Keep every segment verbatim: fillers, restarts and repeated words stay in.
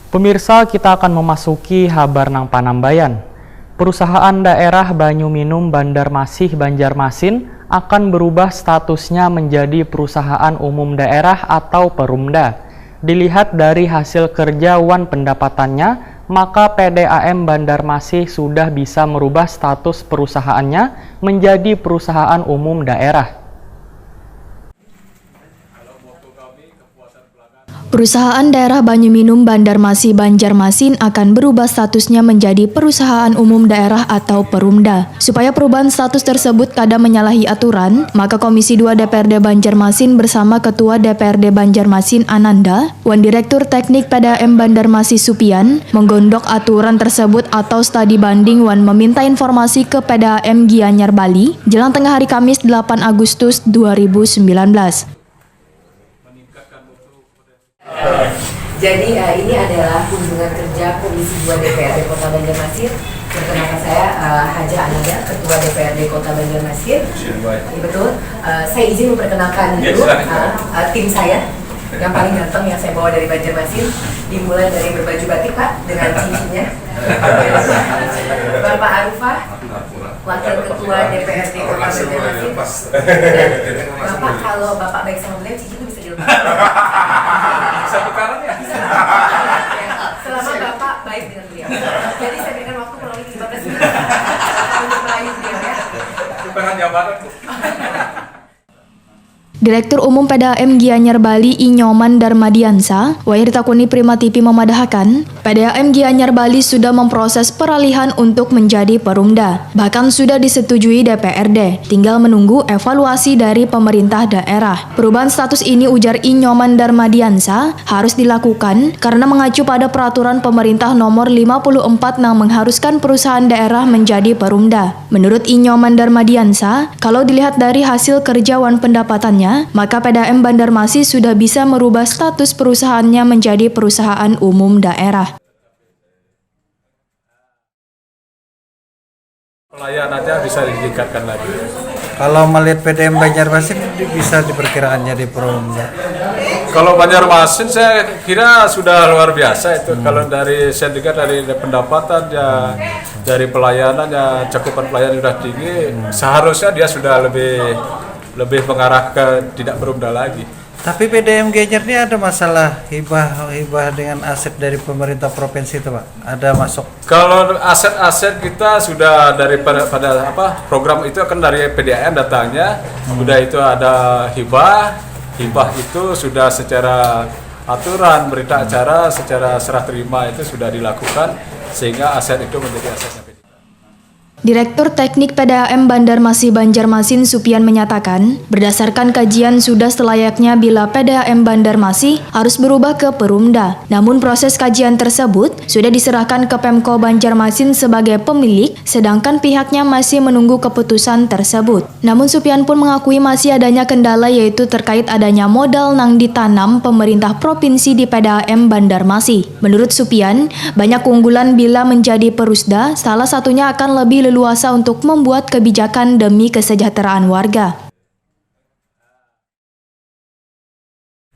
Pemirsa, kita akan memasuki habar nang panambayan. Perusahaan Daerah Banyu Minum Bandarmasih Banjarmasin akan berubah statusnya menjadi perusahaan umum daerah atau Perumda. Dilihat dari hasil kerja wan pendapatannya, maka P D A M Bandarmasih sudah bisa merubah status perusahaannya menjadi perusahaan umum daerah. Perusahaan Daerah Banyu Minum Bandarmasih Banjarmasin akan berubah statusnya menjadi Perusahaan Umum Daerah atau Perumda. Supaya perubahan status tersebut kada menyalahi aturan, maka Komisi dua D P R D Banjarmasin bersama Ketua D P R D Banjarmasin Ananda wan Direktur Teknik P D A M Bandarmasih Supian menggondok aturan tersebut atau studi banding wan meminta informasi ke P D A M Gianyar Bali jelang tengah hari Kamis delapan Agustus dua ribu sembilan belas. Jadi uh, ini adalah kunjungan kerja Komisi dua D P R D Kota Banjarmasin. Perkenalkan saya uh, Haja Ananda, Ketua D P R D Kota Banjarmasin. Ya, betul. Uh, saya izin memperkenalkan dulu uh, uh, tim saya yang paling ganteng yang saya bawa dari Banjarmasin. Dimulai dari berbaju batik, Pak, dengan cincinnya. Bapak Arufah, Wakil Ketua D P R D Kota Banjarmasin. Bapak, kalau Bapak baik sama beliau, cincin itu bisa dilepas. Bisa tukaran ya? Bisa. Selama Bapak baik dengan beliau. Jadi saya berikan waktu kurang lebih lima belas menit untuk merayu beliau ya. Tukaran jabatan, Bu. Direktur Umum P D A M Gianyar Bali I Nyoman Darmadiansa, wayah ditakuni Prima T V memadahakan, P D A M Gianyar Bali sudah memproses peralihan untuk menjadi Perumda, bahkan sudah disetujui D P R D, tinggal menunggu evaluasi dari pemerintah daerah. Perubahan status ini ujar I Nyoman Darmadiansa harus dilakukan karena mengacu pada peraturan pemerintah nomor lima puluh empat nang mengharuskan perusahaan daerah menjadi Perumda. Menurut I Nyoman Darmadiansa, kalau dilihat dari hasil kerja wan pendapatannya, maka P D A M Bandarmasih sudah bisa merubah status perusahaannya menjadi perusahaan umum daerah. Pelayanannya bisa ditingkatkan lagi. Kalau melihat P D M Banjarmasin bisa diperkirakan jadi Perumda. Kalau Banjarmasin saya kira sudah luar biasa itu. Hmm. Kalau dari saya dengar dari pendapatan ya, hmm, dari pelayanan ya, cakupan pelayanan sudah tinggi, hmm, seharusnya dia sudah lebih lebih mengarah ke tidak Perumda lagi. Tapi P D M Gianyar ini ada masalah hibah hibah dengan aset dari pemerintah provinsi itu, Pak? Ada masuk? Kalau aset-aset kita sudah dari pada, pada apa program itu akan dari P D A M datangnya, hmm, sudah itu ada hibah, hibah itu sudah secara aturan berita acara secara serah terima itu sudah dilakukan sehingga aset itu menjadi asetnya P D A M. Direktur Teknik P D A M Bandarmasih Banjarmasin Supian menyatakan, berdasarkan kajian sudah selayaknya bila P D A M Bandarmasih harus berubah ke Perumda. Namun proses kajian tersebut sudah diserahkan ke Pemko Banjarmasin sebagai pemilik, sedangkan pihaknya masih menunggu keputusan tersebut. Namun Supian pun mengakui masih adanya kendala yaitu terkait adanya modal nang ditanam pemerintah provinsi di P D A M Bandarmasih. Menurut Supian, banyak keunggulan bila menjadi perusda, salah satunya akan lebih leluasa untuk membuat kebijakan demi kesejahteraan warga.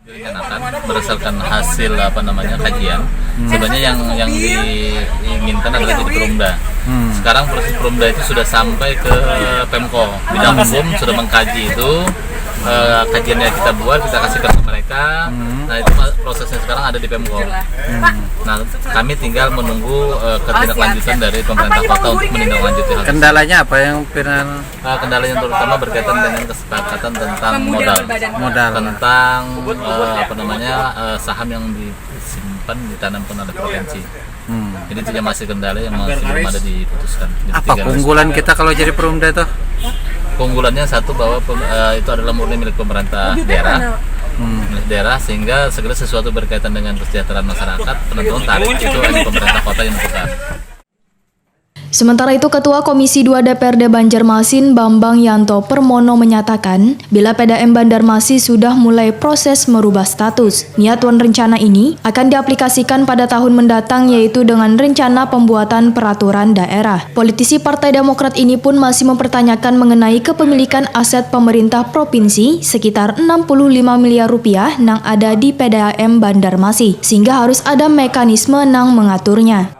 Direncanakan berdasarkan hasil apa namanya kajian, hmm, sebenarnya yang yang diinginkan adalah jadi perumda. Hmm. Sekarang proses perumda itu sudah sampai ke Pemko, bidang hukum sudah mengkaji itu, uh, kajian yang kita buat kita kasihkan ke mereka. Hmm. Nah, itu prosesnya sekarang ada di Pemko. Hmm. Nah, kami tinggal menunggu uh, ketindaklanjutan dari pemerintah kota untuk menindaklanjuti hal itu. Kendalanya apa yang pernah? Uh, kendala yang terutama berkaitan dengan kesepakatan tentang modal. Modal. Tentang uh, apa namanya uh, saham yang disimpan ditanamkan oleh provinsi. Hmm. Jadi itu masih kendala yang masih belum ada diputuskan. Jadi apa keunggulan kita kalau jadi perumda itu? Keunggulannya satu bahwa uh, itu adalah murni milik pemerintah daerah, hmm, milik daerah sehingga segala sesuatu berkaitan dengan kesejahteraan masyarakat penentuan tarif itu hanya pemerintah kota yang menentukan. Sementara itu, Ketua Komisi dua D P R D Banjarmasin, Bambang Yanto Permono, menyatakan, bila P D A M Bandarmasi sudah mulai proses merubah status. Niat wan rencana ini akan diaplikasikan pada tahun mendatang, yaitu dengan rencana pembuatan peraturan daerah. Politisi Partai Demokrat ini pun masih mempertanyakan mengenai kepemilikan aset pemerintah provinsi sekitar enam puluh lima miliar rupiah nang ada di P D A M Bandarmasi, sehingga harus ada mekanisme nang mengaturnya.